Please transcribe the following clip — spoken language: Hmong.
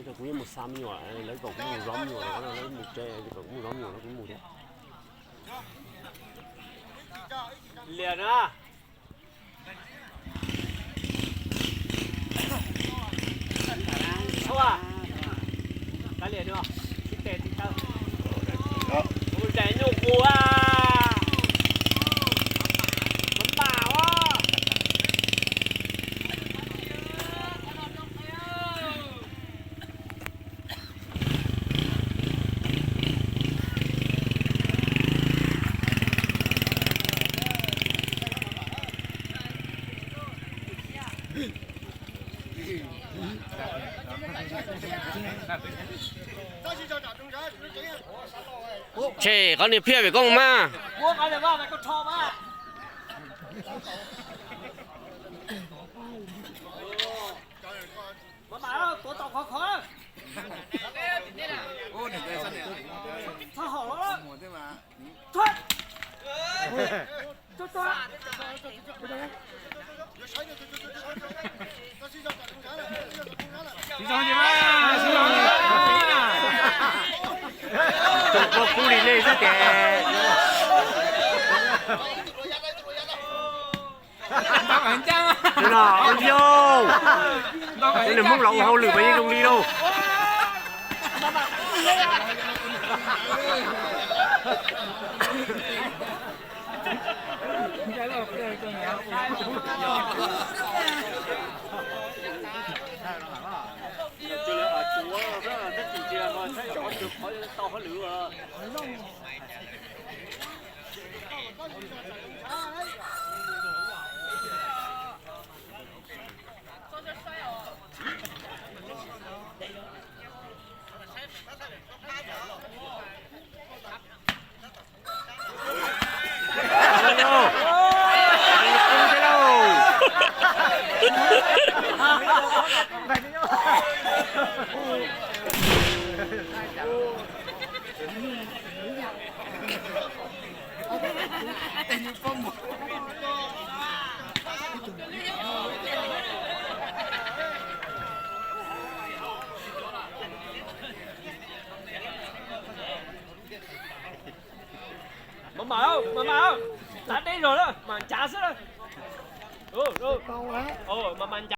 Kuv yeej mus xa me nyuam, lawv kom kuv mus zov me nyuam, lawv mus tsev, lawv kom kuv mus zov me nyuam no kuv mus thiab. Liam na. Kav liam no, sib tes tsis tau. Mus daim nyuj qus a. Maj mam os. Tshem qhov niag phiaj pem koj mus mas. Tsis zoo li mas, tsis zoo li mas. Tsoom koj kub li nej xwb ces. Ntau heev ncaj. Ntau heev ncaj. Cov niag Hmoob laus ua hauj lwm mas yeej zoo li lauj. Mas mam, mas mam, tav deb zog na, mam ncav xwb na. Mas mam ncav.